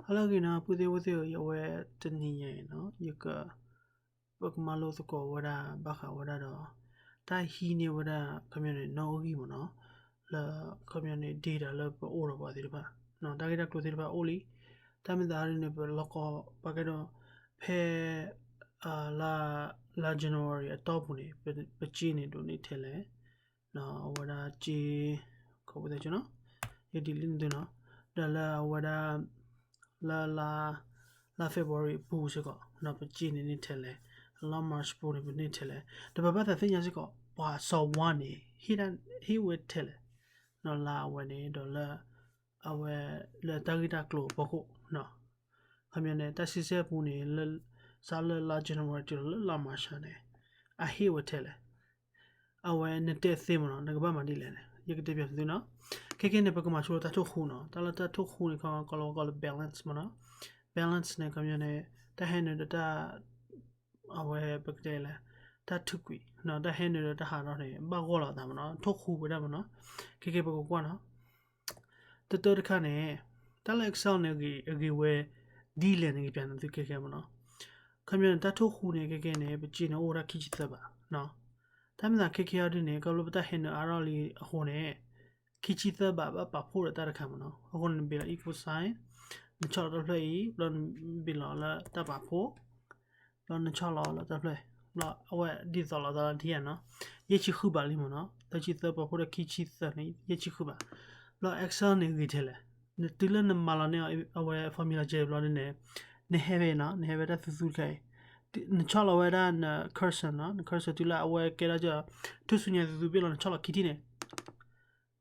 ဟါလၢအဂ့ၤနီၤ ပုၢ်သ့ၣ်ဝဲၢ်သ့ၣ်ဧၢ, ယဝဲတနံၤညါအံၤနီၤ ယက ပကမၤလိသကိးဝဲဒၣ် ဘၣ်ဃးဝဲဒၣ်ဒီး တၢ်ဟံးန့ၢ်ဝဲဒၣ် ခီပညီန့ၣ် နီၣ်ဂံၢ်မ့ၢ်နီၤ, လၢ ခီပညီန့ၣ် data လၢပအိၣ်ဒီးပှၤသ့ၣ်တဖၣ်, တၢ်ဂ့ၢ်တၢ်ကျိၤသ့ၣ်တဖၣ်အိၣ်လံ, တၢ်မ့ၢ်သးဒ်န့ၣ် ပလီၢ်ကီၢ် ပှၤကဲဒီး ဖဲ လါ လါ January အတီၢ်ပူၤန့ၣ် ပစ့န့ၣ်ဒိးန့ၢ်ထဲလဲၣ် အဝဲဒၣ်စ့ ခီဖျိသ့နီၤ, ယဒ်လံနသုနီၤ, ဒီးလၢအဝဲဒၣ် လၢ လါ February အပူၤစ့ၢ်ကီး ပစ့န့ၣ်န့ၢ်ထဲလဲၣ်, လါ March ပူၤန့ၣ် ပန့ၢ်ထဲလဲၣ်, ဒီးပဘၣ်သးသ့ၣ်ညါစ့ၢ်ကီး ပှၤစီၤဝါန့ၣ် ဟ့ၣ်ဝဲထဲလဲၣ်, လါအဝဲန့ၣ် ဒီးလၢ အဝဲ လၢတၢ်ဂ့ၢ်တၢ်ကျိၤအဖီခိၣ် ခီပညီန့ၣ် တၢ်စံးဆဲၣ်ပူၤန့ၣ် စးလၢလါ January တုၤလီၤလၢလါ March န့ၣ် အဟ့ၣ်ဝဲထဲလဲၣ်, အဝဲနတဲသ့မ့ၢ်နီၤ နကဘၣ်မၤဒ်လဲၣ်န့ၣ် ယကတဲပျးသုနီၤ, ခဲကဲန့ၣ် ပကမၤဆိတၢ်ထိၣ်ဃူနီၤ, တၢ်လၢတၢ်ထိၣ်ဃူန့ၣ် ခီကီလီၤဝဲကီလၢ balance မ့ၢ်နီၤ, balance န့ၣ် ခီပညီန့ၣ် တၢ်ဟဲနုာ်ဒီးတၢ် အဝဲပကတဲလဲၣ် တၢ်ထုးကွံာ် တၢ်ဟဲနုာ်ဒီးတၢ်ဟးထီၣ်န့ၣ် ဘၣ်ဂီၢ်လိာ်အသးမ့ၢ်နီၤ, ထိၣ်ဃူဝဲဒၣ်မ့ၢ်နီၤ, ခဲကဲပကကွၢ်နီၤ, တတၢတခါန့ၣ် တၢ်လၢ Excel န့ၣ် အဂ့ၤဝဲ ဒ်လဲၣ်န့ၣ် ကပျးန့ၣ်သုခဲကဲမ့ၢ်နီၤ, ခီပညီန့ၣ် တၢ်ထိၣ်ဃူန့ၣ် ခဲကဲန့ၣ် ပစ့န့ၣ်အိၣ်ဝဲဒၣ်ခံဆံသၢဘး, တၢ်မ့ၢ်သးခဲကဲအီၤဒ်န့ၣ် ခီဖျိပတၢ်ဟဲနုာ်အါထီၣ်လံအဃိန့ၣ် ခံဆံသၢဘးဘၣ်ပာ်ဖှိၣ်ဒီးတၢ်တခါမ့ၢ်နီၤ, အဃိန့ၣ် နဘ့ၣ်လီၤ equal sign, နဆီၣ်လီၤတၢ်ဖျၢၣ်အံၤ ဘျီနဘ့ၣ်လီၤလၢတၢ်ပာ်ဖှိၣ်, ဘျီနဆီၣ်လီၤလၢတၢ်ဖျၢၣ်, ဘျီအဝဲဒ်သိးလိာ်သးလီၤဒ်ယါနီၤ, ယဲၢ်ဆံဃုဘးလံမ့ၢ်နီၤ, သၢဆံသၢပာ်ဖှိၣ်ဒီးခံဆံသၢန့ၣ် ယဲၢ်ဆံဃုဘး, ဘျီ Excel န့ၣ်ဂ့ၤထဲလဲၣ်, နတုၤလၢနမၤလီၤန့ၢ်အဝဲ formula ကဲဘျီဒ်န့ၣ်, နဟဲဖဲနီၤ, နဟဲဖဲတၢ်သူသူတခါအံၤ, နဆီၣ်လီၤဝဲဒၣ်န cursor နီၤ, န cursor တုၤလၢအဝဲကဲထီၣ်က ထူၣ်ဆူညါသူသူဘ့ၣ်လီၤ နဆီၣ်လီၤခံထံၣ်န့ၣ်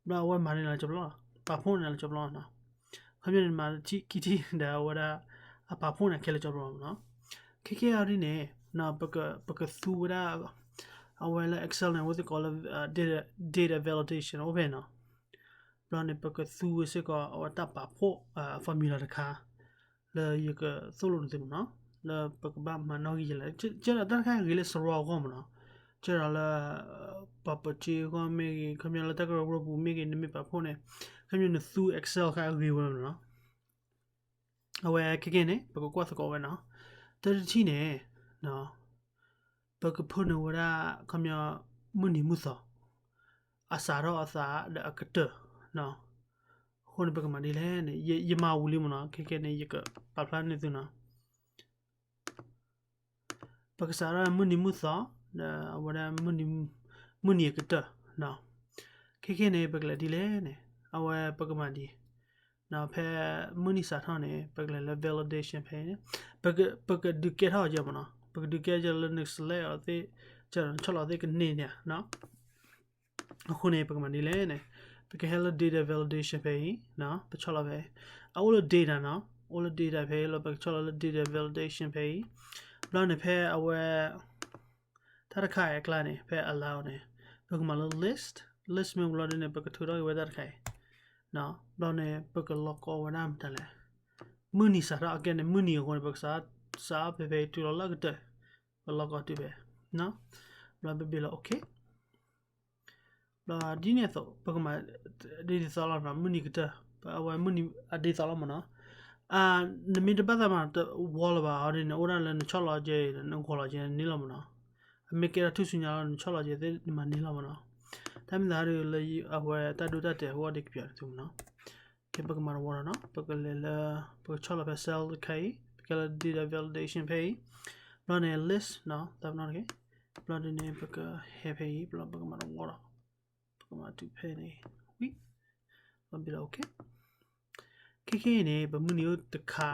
ဘျီအဝဲမၤန့ၢ်လီၤကၠီဘျီလီၤ, ပာ်ဖှိၣ်န့ၢ်လီၤကၠီဘျီလီၤနီၤ, ခီပညီန့ၣ်မၤခံထံၣ်ဒီးအဝဲဒၣ် အပာ်ဖှိၣ်န့ၢ်ခဲလၢာ်ကၠီဘျီလီၤနီၤ, ခဲကဲအီၤဒ်န့ၣ် ပကသူဝဲဒၣ် အဝဲလၢ Excel န့ၣ် အဝဲသ့ၣ်ကိးလၢ data, data validation အိၣ်ဖဲနီၤ, ဘျီန့ၣ် ပကသူဝဲစ့ၢ်ကီး အဝဲတၢ်ပာ်ဖှိၣ် formula တခါ လၢယကသိၣ်လိနသုမ့ၢ်နီၤ, လၢပကဘၣ်မၤနီၣ်ဂံၢ်ယဲလဲၣ်, ကဲဒီးတၢ်တခါအံၤဂ့ၤလၢစရီအဂီၢ်မ့ၢ်နီၤ, ကဲဒီးလၢ ပှၤပၢၤက့အဂီၢ်မ့ၢ်ဂ့ၤ, ခီပညီလၢတၢ်ကရၢကရိပူၤမ့ၢ်ဂ့ၤ, နမ့ၢ်ပာ်ဖှိၣ်န့ၣ် ခီပညီနသူ Excel တခါအဂ့ၤဝဲမ့ၢ်နီၤ, အဝဲခဲကဲန့ၣ် ပကကွၢ်သကိးဝဲနီၤ, တၢ်တထံၣ်န့ၣ် ပကဖၢနုာ်ဝဲဒၣ် ခီပညီ မုၢ်နံၤမုၢ်သီ အစးထီၣ်အသးဒီးအကတၢၢ်နီၤ, အဃိန့ၣ် ပကမၤဒ်လဲၣ်န့ၣ် ယမၤဝံၤလံမ့ၢ်နီၤ, ခဲကဲန့ၣ် ယကပာ်ဖျါန့ၢ်သုနီၤ, ပကစးထီၣ်မုၢ်နံၤမုၢ်သီ ဒီးအဝဲဒၣ် မုၢ်နံၤအကတၢၢ်နီၤ, ခဲကဲန့ၣ် ပကလဲၤဒ်လဲၣ်န့ၣ် အဝဲပကမၤဒ် ဖဲမုၢ်နံၤစးထီၣ်န့ၣ် ပကလဲၤလၢ validation ဖဲအံၤန့ၣ်, ပကဒုးကဲထီၣ်အီၤကဲမ့ၢ်နီၤ, ပကဒုးကဲထီၣ်လၢန select အီၤသ့ၣ်, နဆီၣ်လီၤသ့ၣ်ကန့ၢ်န့ၣ်နီၤ, အဃိန့ၣ် ပကမၤဒ်လဲၣ်န့ၣ်, ပကဟဲလၢ data validation ဖဲအံၤ, ပဆီၣ်လီၤဖဲ, အအိၣ်လၢ data နီၤ, အိၣ်လၢ data ဖဲအံၤလီၤ, ပကဆီၣ်လီၤလၢ data validation ဖဲအံၤ, ဘျီန့ၣ်ဖဲအဝဲ တၢ်တခါအံၤအကျါန့ၣ် ဖဲ allow န့ၣ် ပကမၤလၢ list, list မ့ၢ်ဘျီဒ်န့ၣ် ပကထုးထီၣ်က့ၤဝဲတၢ်တခါအံၤ, ဘျီန့ၣ် ပကလီၤကီဝဲဒၣ်မတၤလဲၣ်, မုၢ်နံၤစးထီၣ်အကဲန့ၣ် မုၢ်နံၤအဃိန့ၣ် ပကစး စးဖဲဖဲအံၤတုၤလီၤလၢအကတၢၢ်, ပလီၤကီတုၤဖဲ, ဘျီပဘ့ၣ်လီၤ okay, ဘျီဒ်န့ၣ်အသိး ပကမၤ ဒ်သိးလီၤနီၤ, မုၢ်နံၤကတၢၢ် အဝဲမုၢ်နံၤအဒ်သိးလီၤမ့ၢ်နီၤ, နမ့ၢ်တဘၣ်သးမၤတဝီလၢၤဘၣ်အီၤဒ်န့ၣ် အိၣ်ဒၣ်လၢနဆီၣ်လီၤကဲအံၤ နဂီၢ်လီၤကဲန့ၣ်လီၤမ့ၢ်နီၤ, အမ့ၢ်ကဲထီၣ်ထူၣ်စုညါလီၤ နဆီၣ်လီၤကဲသ့ၣ် နမၤန့ၢ်လီၤမ့ၢ်နီၤ, တၢ်မ့ၢ်သးဒ်လၢအဝဲတၢ်ဒိတၢ်တဲာ်အဂီၢ်ဒ်ကပျးန့ၣ်သုမ့ၢ်နီၤ, ကဲပကမၤတဝီဒီးနီၤ, ပကလဲၤလၢ ပကဆီၣ်လီၤဖဲ cell တခါအံၤ ပကဲလၢ data validation ဖဲအံၤ, ဘျီန့ၣ် list နီၤ, သးပနီၣ်တက့ၢ်, ဘျီဒ်န့ၣ် ပကဟဲဖဲအံၤ ဘျီပကမၤတဝီဒီး ပကမၤတုၤဖဲန့ၣ်, ဝံၤ, ဘျီဘ့ၣ်လီၤ okay, ခဲခဲအံၤန့ၣ် ပမုၢ်နံၤအိၣ်တခါ,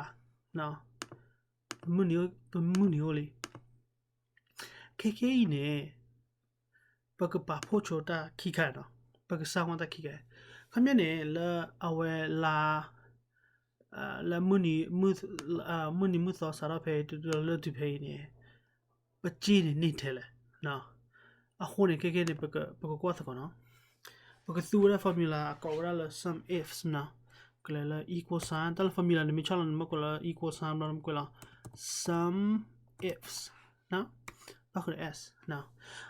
ပမုၢ်နံၤအိၣ်, ပမုၢ်နံၤအိၣ်လံ, ခဲခဲအံၤန့ၣ် ပကပာ်ဖှိၣ်ဆိတၢ်ခံခါနီၤ, ပကစၢ်မီၢ်တၢ်ခံခါ, ခီပညီန့ၣ် လၢအဝဲလါ လၢမုၢ်နံၤမုၢ်သီစးထီၣ်ဖဲအံၤ တုၤလီၤလၢတုၤဖဲအံၤန့ၣ် ပစ့န့ၣ်န့ၢ်ထဲလဲၣ်, အဃိန့ၣ် ခဲခဲန့ၣ် ပကကွၢ်သကိးနီၤ, ပကသူဝဲဒၣ် formula အကိးဝဲဒၣ်လၢ sum ifs နီၤ, ကလဲၤလၢ equal sign တၢ်လၢ formula နမ့ၢ်ဆီၣ်လီၤ နမ့ၢ်ကွဲးလၢ equal sign ဘျီနမ့ၢ်ကွဲးလီၤ sum ifs နီၤ, ဘၣ်ဃုာ်ဒီး s နီၤ,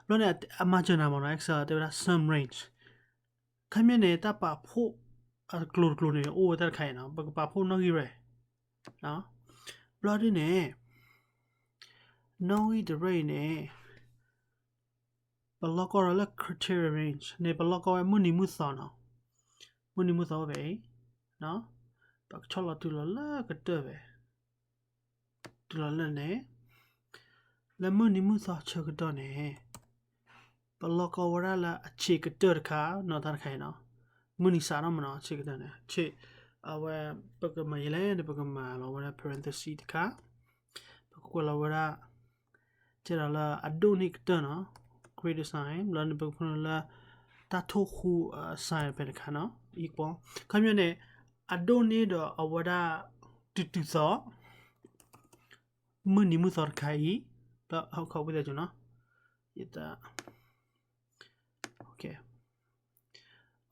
ဘျီန့ၣ် အမၤစၢၤနၤမ့ၢ်နီၤ Excel တဲဝဲဒၣ် sum range ခီပညီန့ၣ် တၢ်ပာ်ဖှိၣ်အကျိၤတကျိၤန့ၣ် အိၣ်ဝဲတၢ်တခါအံၤနီၤ, ပကပာ်ဖှိၣ်နီၣ်ဂံၢ်ရဲၣ် ဘျီဒ်န့ၣ် နီၣ်ဂံၢ်တရဲၣ်အံၤန့ၣ် ပလီၢ်ကီၢ်ဒီးလၢ criteria range န့ၣ် ပလီၢ်ကီၢ်ဝဲမုၢ်နံၤမုၢ်သီနီၤ, မုၢ်နံၤမုၢ်သီဖဲအံၤ, ပကဆီၣ်လီၤတုၤလီၤလၢကတၢၢ်ဖဲ တုၤလီၤလၢန့ၣ် လၢမုၢ်နံၤမုၢ်သီဆၢကတီၢ်န့ၣ် ပလီၢ်ကီၢ်ဝဲဒၣ်လၢအဆံးကတၢၢ်တခါနီၤ, တၢ်တခါအံၤနီၤ, မုၢ်နံၤစးထီၣ်မနီၤ အဆံးကတၢၢ်န့ၣ် ဆံး, အဝဲ ပကမၤယလဲၣ်န့ၣ် ပကမၤလီၤဝဲဒၣ် parenthesis တခါ, ပကကွဲးလီၤဝဲဒၣ် ကဲဒီးလၢအဒိၣ်န့ၢ်ကတၢၢ်နီၤ, greater sign ဘျီန့ၣ် ပကဖၢနုာ်လၢ တၢ်ထိၣ်ဃူ sign ဖဲတခါနီၤ, equal ခီပညီန့ၣ် အဒိၣ်န့ၢ်ဒီးအဝဲဒၣ် တုၤတုၤသီ မုၢ်နံၤမုၢ်သီတခါအံၤ, ဘျီခီဝံသးစူၤနီၤ, ယတ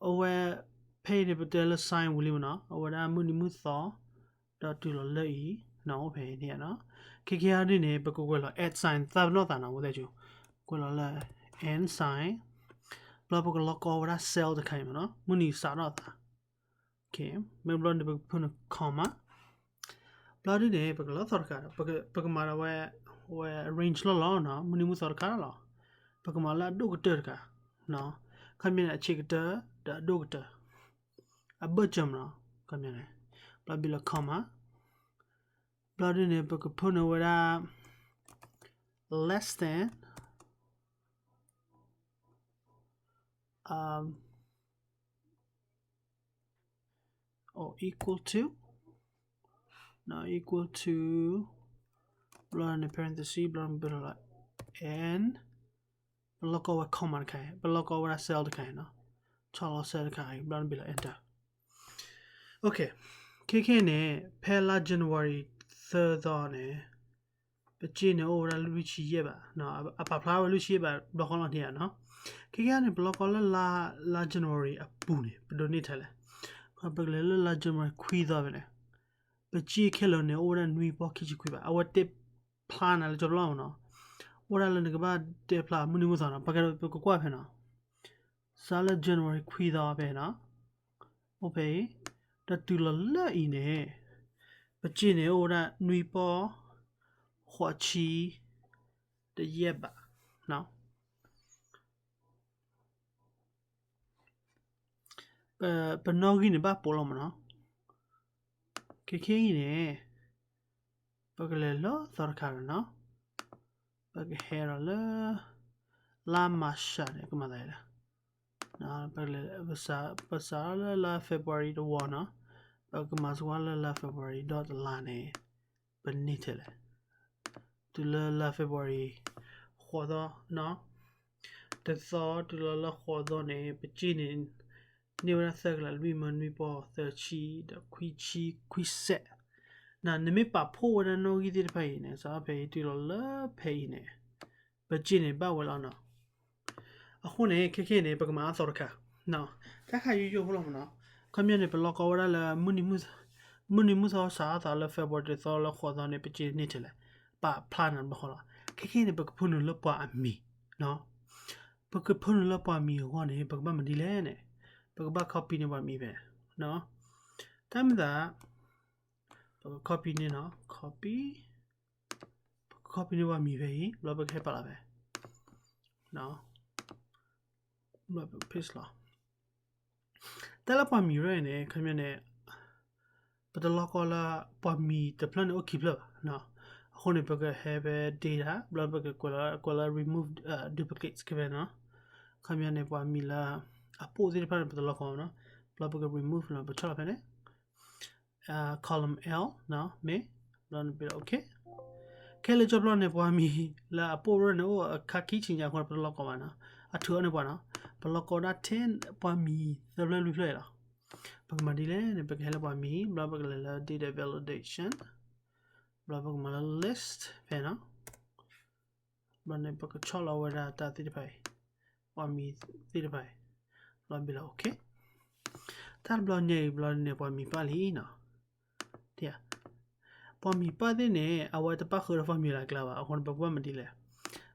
အဝဲ ဖဲအံၤန့ၣ် ပတဲလၢ sign ဝံၤလံမနီၤ, အဝဲဒၣ်မုၢ်နံၤမုၢ်သီ ဒီးတုၤလီၤလၢအံၤ နီၤ အိၣ်ဖဲအံၤန့ၣ်နီၤ, ခဲကဲအံၤဒ်န့ၣ် ပကကွဲးလီၤ at sign သးပနီၣ်သးနီၤ ဝဲသ့ၣ်ကၠူ, ကွဲးလီၤလၢ and sign, ဘျီပကလီၢ်ကီၢ်ဝဲဒၣ် cell တခါအံၤမနီၤ, မုၢ်နံၤစးထီၣ်သး မ့ၢ်ဘျီန့ၣ် ပကဖၢနုာ် comma, ဘျီဒ်န့ၣ် ပကလီၤသီတခါဒီး ပကမၤဒီးဝဲ ဝဲ arrange လီၤလီၤနီၤ, မုၢ်နံၤမုၢ်သီတခါလီၤ, ပကမၤလၢအဒိၣ်ကတၢၢ်တခါ, ခီပညီန့ၣ် အဆံးကတၢၢ် ဒီးအဒိၣ်ကတၢၢ်, အဘၢၣ်စၢၤမနီၤ, ခီပညီန့ၣ်, ဘျီဘံလီၤ comma, ဘျီဒ်န့ၣ် ပကဖၢနုာ်ဝဲဒၣ် less than, or equal to, equal to, ဘျီန့ၣ် parenthesis ဘျီန့ၣ် and ပလီၢ်ကီၢ်ဝဲ comma တခါအံၤ, ပလီၢ်ကီၢ်ဝဲဒၣ် cell တခါအံၤနီၤ, ဆီၣ်လီၤ cell တခါအံၤ ဘျီန့ၣ်ဘံလီၤ enter, ခဲခဲန့ၣ် ဖဲလါ January သၢသီန့ၣ် ပစ့န့ၣ်အိၣ်ဝဲဒၣ်လွံၢ်ဆံယဲၢ်ဘး, အပာ်ဖျါဝဲလွံၢ်ဆံယဲၢ်ဘး ဘျီဃီလီၤန့ၣ်ဧါနီၤ, ခဲခဲန့ၣ် ပလီၢ်ကီၢ်လၢ လါ January အပူၤန့ၣ် ပဒိးန့ၢ်ထဲလဲၣ်, ပကလဲၤလၢလါ January ခွံသီဖဲန့ၣ်, ပစ့ခဲလၢာ်န့ၣ် အိၣ်ဝဲဒၣ်နွံပီၢ်ခံဆံခွံဘး, အဝဲတဲဖျါနၤလၢကၠီဖျီမနီၤ, အိၣ်ဒၣ်လၢနကဘၣ်တဲဖျါမုၢ်နံၤမုၢ်သီနီၤ, ပကကွၢ်ဖဲနီၤ, စးလၢ January ခွံသီဖဲနီၤ, အိၣ်ဖဲအံၤ, ဒီးတုၤလီၤလၢအံၤန့ၣ်, ပစ့န့ၣ်အိၣ်ဝဲဒၣ်နွံပီၢ် ဃိးဆံ တယဲၢ်ဘး, ပနီၣ်ဂံၢ်န့ၣ်ဘၣ်ပိာ်လီၤမနီၤ, ခဲခဲအံၤန့ၣ်, ပကလဲၤလီၤသီတခါဒီးနီၤ, ပကဟဲဒီးလၢ လါ March န့ၣ် ကမၤသးလဲၣ်, ပစးလၢလါ February တဝီနီၤ, ပကမၤစှၤလၢလါ February ဒီးတလါန့ၣ်, ပန့ၢ်ထဲလဲၣ်, တုၤလၢလါ February ဃိးသီနီၤ, တသီတုၤလီၤလၢဃိးသီန့ၣ် ပစ့န့ၣ် န့ၢ်ဝဲဒၣ်သၢကလးလွံၢ်မၢနွံပီၢ်သၢဆံ ဒီးခွံဆံခွံစဲး, နမ့ၢ်ပာ်ဖှိၣ်ဝဲဒၣ်နီၣ်ဂံၢ်သ့ၣ်တဖၣ်အံၤန့ၣ် စးထီၣ်ဖဲအံၤတုၤလီၤလၢဖဲအံၤန့ၣ်, ပစ့န့ၣ်ဘၣ်ဝဲလီၤနီၤ. အဃိန့ၣ် ခဲခဲန့ၣ် ပကမၤအသီတခါ, တၢ်ခါယိယိဖိလီၤမနီၤ, ခီပညီန့ၣ် ပလီၢ်ကီၢ်ဝဲဒၣ်လၢ မုၢ်နံၤမုၢ်သီစးထီၣ်သးလၢ February တသီလၢဃိးသီန့ၣ် ပစ့န့ၢ်ထဲလဲၣ်, ပာ်ဖျါနၤတဘျီဃီလီၤ. ခဲခဲန့ၣ် ပကဖၢနုာ်လၢပှၤအမံၤ, ပကဖၢနုာ်လၢပှၤမံၤအဂီၢ်န့ၣ် ပကဘၣ်မနုၤလဲၣ်န့ၣ်, ပကဘၣ် copy န့ၢ်ပှၤမံၤဖဲ, တၢ်မ့ၢ်သး ပက copy န့ၢ်နီၤ, copy, ပက copy န့ၢ်ပှၤမံၤဖဲအံၤ ဘျီပကဟဲပာ်လီၤဖဲ ဘျီပ paste လီၤ. တၢ်လၢပှၤမံၤရဲၣ်န့ၣ် ခီပညီန့ၣ် ပတလီၢ်ကီၢ်လၢပှၤမံၤတဖျၢၣ်န့ၣ် အိၣ်ခံဖျၢၣ်ဘၣ်. အဃိန့ၣ် ပကဟဲဖဲ data ဘျီပကကွဲးလၢ remove duplicates ဖဲနီၤ. ခီပညီန့ၣ် ပှၤမံၤလၢအပိၣ်သ့ၣ်တဖၣ်န့ၣ် ပတလီၢ်ကီၢ်နီၤ. ဘျီပက remove လီၤ ပဆီၣ်လီၤဖဲန့ၣ် column L မ့ၢ်, ဘျီန့ၣ်ပ OK. ခဲလၢာ်ကၠီဖျီန့ၣ် ပှၤမံၤလၢအပိၣ်ရဲၣ်န့ၣ် အိၣ်အခါခံဆံညါအဃိန့ၣ် ပတလီၢ်ကီၢ်ဘၣ်နီၤ. အထုးအီၤန့ၢ်ပှၤနီၤ. ပလီၢ်ကီၢ်ဒၣ်ထဲပှၤမံၤသၢဖျၢၣ်လွံၢ်ဖျၢၣ်အံၤလီၤ. ပကမၤဒ်လဲၣ်န့ၣ် ပကဟဲလၢပှၤမံၤ ဘျီပကလဲၤလၢ data validation ဘျီပကမၤလၢ list ဖဲနီၤ. ဘျီန့ၣ် ပကဆီၣ်လီၤဝဲဒၣ်တၢ်သ့ၣ်တဖၣ်အံၤ, ပှၤမံၤသ့ၣ်တဖၣ်အံၤ, ဘျီဘံလီၤ OK. တၢ်တဘျီညါအံၤ ဘျီန့ၣ် ပှၤမံၤပာ်လံနီၤ. ပှၤမံၤပာ်သ့ၣ်န့ၣ် အဝဲတပာ်ဃုာ်ဒီး formula အကျါဘၣ်. အဃိန့ၣ် ပကဘၣ်မနုၤလဲၣ်.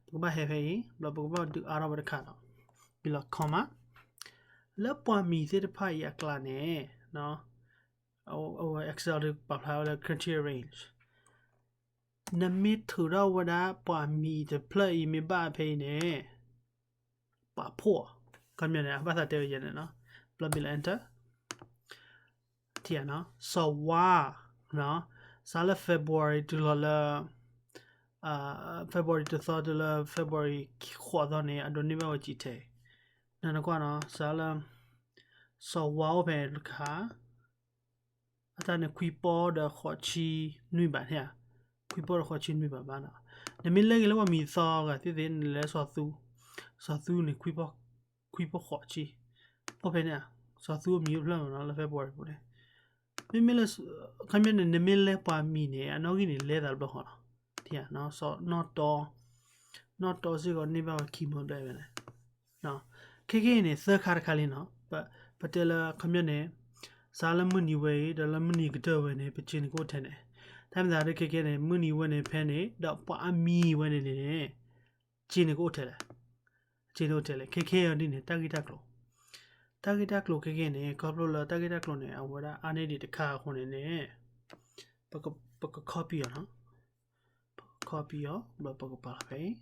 ပကဘၣ်ဟဲဖဲအံၤ ဘျီပကဘၣ်ဒုးအါထီၣ်ဝဲတခါနီၤ. ဘံလီၤ comma လၢပှၤမံၤသ့ၣ်တဖၣ်အံၤအကျါန့ၣ် အဝဲ Excel ဒုးပာ်ဖျါဝဲလၢ criteria range. နမ့ၢ်ထုးထီၣ်ဝဲဒၣ်ပှၤမံၤတဖျၢၣ်အံၤမ့ၢ်ဘၣ်ဖဲအံၤန့ၣ် ပာ်ဖှိၣ်အီၤ, ခီပညီန့ၣ် အဘၣ်သးတဲဝဲယဲန့ၣ်နီၤ, ဘျီဘ့ၣ်လၢ enter. ထံၣ်ဧါနီၤ, စီၤဝါ, စးလၢ February တုၤလီၤလၢ February တသီတုၤလၢ February ဃိးသီန့ၣ် အဒိးန့ၢ်ဘၣ်ဝဲစံးထဲအံၤ, နနကွၢ်နီၤ, စးလၢ စီၤဝါအိၣ်ဖဲတခါ အတၢ်န့ၣ် ခွံပီၢ်ဒီးဃိးဆံနွံဘးန့ၣ်ဧါ, ခွံပီၢ်ဒီးဃိးဆံနွံဘးဘၣ်နီၤ. နမ့ၢ်လဲၤက့ၤလၢပှၤမံၤသီဂၤသ့ၣ်သ့ၣ်န့ၣ် လဲၤစီၤသူ, စီၤသူန့ၣ် ခွံပီၢ်ဃိးဆံ, အိၣ်ဖဲန့ၣ်ဧါ, စီၤသူအမံၤအိၣ်ဖျၢၣ်မးနီၤ လၢ February ပူၤန့ၣ်. မ့မ့ၢ်လၢ ခီပညီန့ၣ် နမ့ၢ်လဲၤပှၤမံၤန့ၣ် အနီၣ်ဂံၢ်န့ၣ် လဲၤသးတဘျီဃီလီၤ. ထံၣ်ဧါနီၤ, နီၣ်တီ, နီၣ်တီစ့ၢ်ကီးန့ၢ်ဘၣ်ဝဲခံမီဘျဲၣ်ဖဲန့ၣ်. ခဲကနံၣ်အံၤန့ၣ် သၢခါတခါလံနီၤ, ပတဲလၢခီပညီန့ၣ် စးလၢမုၢ်နံၤဝဲအံၤ ဒီးလၢမုၢ်နံၤကတၢၢ်ဝဲန့ၣ် ပစ့န့ၣ်ကအိၣ်ထဲန့ၣ်, တၢ်မၤသးဒ်ခဲကနံၣ်အံၤန့ၣ် မုၢ်နံၤဝဲန့ၣ်ဖဲန့ၣ် ဒီးပှၤအမံၤဝဲန့ၣ်န့ၣ် စ့န့ၣ်ကအိၣ်ထဲလဲၣ်, စ့န့ၣ်အိၣ်ထဲလဲၣ်. ခဲကနံၣ်အံၤဒ်န့ၣ် တၢ်ဂ့ၢ်တၢ်ကျိၤ, တၢ်ဂ့ၢ်တၢ်ကျိၤခဲကနံၣ်အံၤန့ၣ် ခီဖျိလၢတၢ်ဂ့ၢ်တၢ်ကျိၤန့ၣ် အဝဲဒၣ်အါန့ၢ်ဒံးတခါအဃိန့ၣ်န့ၣ် ပက copy အီၤနီၤ, ပက copy အီၤ ဘျီပကပာ်လီၤဖဲအံၤ,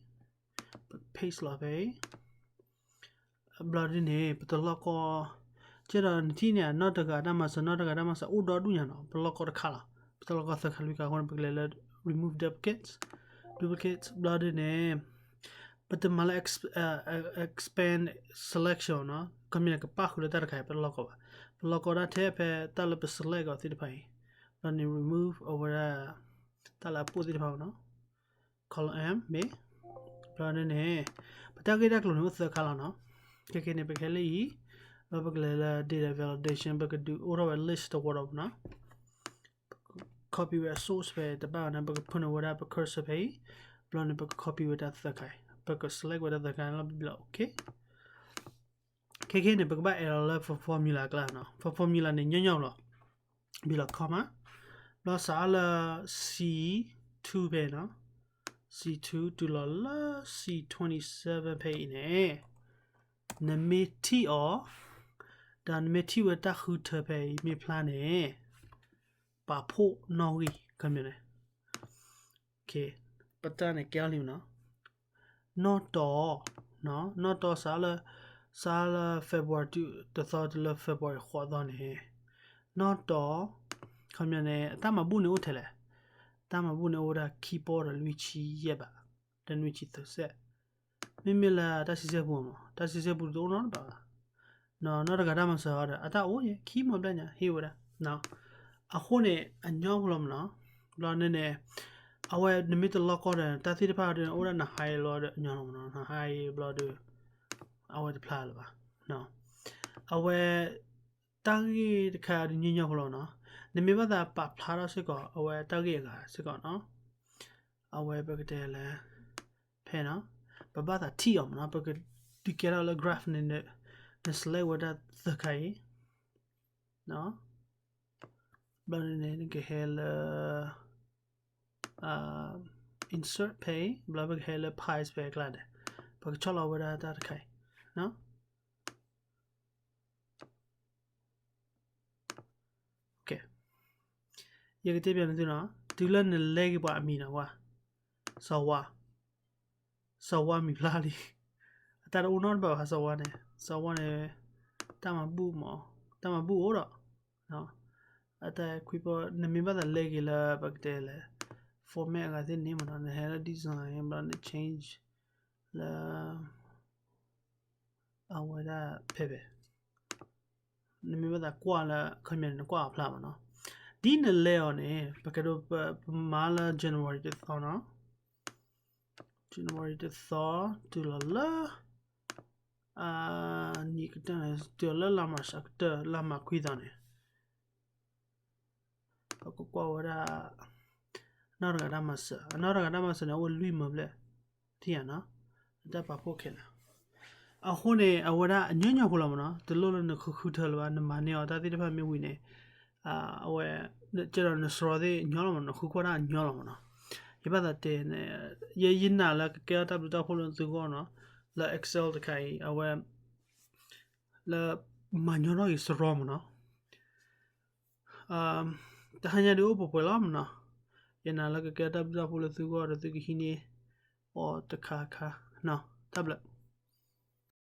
ပ paste လီၤဖဲအံၤ ဘျီဒ်န့ၣ် ပတလီၢ်ကီ, ကဲဒီးနထံၣ်န့ၣ် နီၢ်တဂၤတၢ်မၤစၢၤ နီၢ်တဂၤတၢ်မၤစၢၤ အိၣ်ဒီဒူၣ်ညါနီၤ, ပလီၢ်ကီတခါလီၤ, ပတလီၢ်ကီသၢခါလွံၢ်ခါအဃိန့ၣ် ပကလဲၤလၢ remove duplicates, duplicates ဘျီဒ်န့ၣ် ပတမၤလၢ expand selection နီၤ, ခီပညီန့ၣ် ကပၣ်ဃုာ်လၢတၢ်တခါအံၤ ပတလီၢ်ကီဘၣ်, ပလီၢ်ကီဒၣ်ထဲဖဲတၢ်လၢပ select အီၤသ့ၣ်တဖၣ်အံၤ, ဘျီန့ၣ် remove အဝဲဒၣ် တၢ်လၢအပိၢ်သ့ၣ်တဖၣ်နီၤ column မ့ၢ်, ဘျီဒ်န့ၣ် ပတၢ်ဂ့ၢ်တၢ်ကျိၤန့ၣ်အိၣ်သၢခါလီၤနီၤ, ခဲကနံၣ်အံၤန့ၣ် ပကဟဲလၢအံၤ, ဘျီပကလဲၤလၢ data validation ပကဒုးအိၣ်ထီၣ်ဝဲ list တဝီဒီးပူၤနီၤ, copy ဝဲအ source ဖဲတဘၣ်ဝဲန့ၣ် ပကဖၢနုာ်ဝဲဒၣ်ပ cursor ဖဲအံၤ, ဘျီန့ၣ် ပက copy ဝဲတၢ်သၢခါအံၤ, ပက select ဝဲတၢ်သၢခါလီၤ ဘျီ OK. ခဲကနံၣ်အံၤန့ၣ် ပကဘၣ် add လီၤလၢ for formula ကျါနီၤ, for formula န့ၣ် ညီညီလီၤ, ဘျီ comma, ဘျီစးလၢ C two ဖဲနီၤ, C two တုၤလီၤလၢ C twenty seven ဖဲအံၤန့ၣ်, နမ့ၢ်ထံၣ်အီၤ, ဒီးနမ့ၢ်ထံၣ်ဝဲတၢ်ဃုထၢဖဲအံၤမ့ၢ်ဖျါန့ၣ်, ပာ်ဖှိၣ်နီၣ်ဂံၢ် ခီပညီန့ၣ် ပတၢ်န့ၣ်ကဲအီၤလံနီၤ, နီၢ်တီ, နီၢ်တီစးလၢ, စးလၢ February တသီတုၤလၢ February ဃိးသီန့ၣ်, နီၢ်တီ, ခီပညီန့ၣ် အတၢ်မၤဘူၣ်န့ၣ်အိၣ်ထဲလဲၣ်, တၢ်မၤဘူၣ်န့ၣ်အိၣ်ဝဲဒၣ်ခံပီၢ်ဒီး လွံၢ်ဆံယဲၢ်ဘး, ဒီး လွံၢ်ဆံသၢစဲး, မ့မ့ၢ်လၢတၢ်ဆံဆဲၣ်ပူၤမး, တၢ်ဆံဆဲၣ်ပူၤတအိၣ်နီတဘးဘၣ်, နီၢ်တဂၤတၢ်မၤစၢၤအီၤဒီး အတၢ်အိၣ်ယဲ ခံမီဘျဲၣ်ညါ ဟ့ၣ်ဝဲဒၣ် အဃိန့ၣ် အညီဖိလီၤမးနီၤ, ဘျီန့ၣ်န့ၣ်, အဝဲနမ့ၢ်တလီၢ်ကီဒီး တၢ်သ့ၣ်တဖၣ်ဒီး အိၣ်ဒၣ်နဟါအံၤလီၤဒီး အညီလီၤမးနီၤ, နဟါအံၤဘျီဒီး အဝဲတဖျါလၢၤဘၣ်, အဝဲ တၢ်ဂ့ၢ်တခါဒီးညီညီဖိလီၤနီၤ, နမ့ၢ်ဘၣ်သးပာ်ဖျါထီၣ်စ့ၢ်ကီး အဝဲတၢ်ဂ့ၢ်အဂၤစ့ၢ်ကီးနီၤ, အဝဲပကတဲလၢ ဖဲနီၤ, ပဘၣ်သးထံၣ်အီၤမးနီၤ, ပကဒုးကဲထီၣ်လၢ graph န့ၣ်, န select ဝဲဒၣ်သၢခါအံၤ, ဘျီန့ၣ် နကဟဲလၢ insert ဖဲအံၤ, ဘျီပကဟဲလၢ pies ဖဲအကျါန့ၣ်, ပကဆီၣ်လီၤဝဲဒၣ်တၢ်တခါအံၤ, ယကတဲဘၣ်နသုနီၤ, တုၤလၢနလဲၤက့ၤပှၤအမံၤနီၤ, ကွၢ်, စီၤဝါ, စီၤဝါမံၤဖျါလံ, အတၢ်တအိၣ်နီတဘးဘၣ် စီၤဝါန့ၣ်, စီၤဝါန့ၣ် တၢ်မၤဘူၣ်မး, တၢ်မၤဘူၣ်အိၣ်ဒီး အတၢ်ခွံပီၢ် နမ့ၢ်ဘၣ်သးလဲၤက့ၤလၢပကတဲလဲၣ် format အဂၤသ့ၣ်န့ၣ်မးနီၤ, နဟဲလၢ design ဘျီန့ၣ် change လၢ အဝဲဒၣ်ဖဲဖဲ နမ့ၢ်ဘၣ်သးကွၢ်လၢ ခီပညီန့ၣ် နကွၢ်အီၤဖျါမးနီၤ, ဒ်နလဲၤအီၤန့ၣ် ပကဒိးပမၤလၢ January တသီနီၤ, January တသီ တုၤလီၤလၢ နံၣ်ကတၢၢ်န့ၣ် တုၤလီၤလၢလါမၢ်ၡးအကတၢၢ် လါမၢ်ခွံသီန့ၣ် ပကကွၢ်ဝဲဒၣ် နီၢ်တဂၤတၢ်မၤစၢၤ, အနီၢ်တဂၤတၢ်မၤစၢၤန့ၣ် အအိၣ်လွံၢ်မၢဘျဲၣ်, ထံၣ်ဧါနီၤ, အတၢ်ပာ်ဖှိၣ်ခဲလၢာ်, အဃိန့ၣ် အဝဲဒၣ်အညီညီဖိလီၤမးနီၤ, တလိၣ်လၢနဃုဃုထၢလၢၤဘၣ်, နမၤန့ၢ်အီၤတၢ်သ့ၣ်တဖၣ်မ့ၢ်ဝံၤန့ၣ်, အဝဲ ကဲဒီးနစရီသ့ၣ်ညီလီၤမးနီၤ, နဃုကွၢ်တၢ်ညီလီၤမးနီၤ, ယဘၣ်သးတဲန့ၣ် ယ ယနာ်လၢကကဲထီၣ်တၢ်ဘျုးတၢ်ဖှိၣ်လၢသုဂီၢ်နီၤ, လၢ Excel တခါအံၤ အဝဲ လၢမၤညီထီၣ်က့ၤစရီမးနီၤ, အ တဟါညါဒုးအိၣ်ပှဲၤပှဲၤလီၤမနီၤ, ယနာ်လၢကကဲတၢ်ဘျုးတၢ်ဖှိၣ်လၢသုဂီၢ်ဒီးသုကဟံးန့ၢ်အီၤတခါခါနီၤ, တၢ်ဘျုး.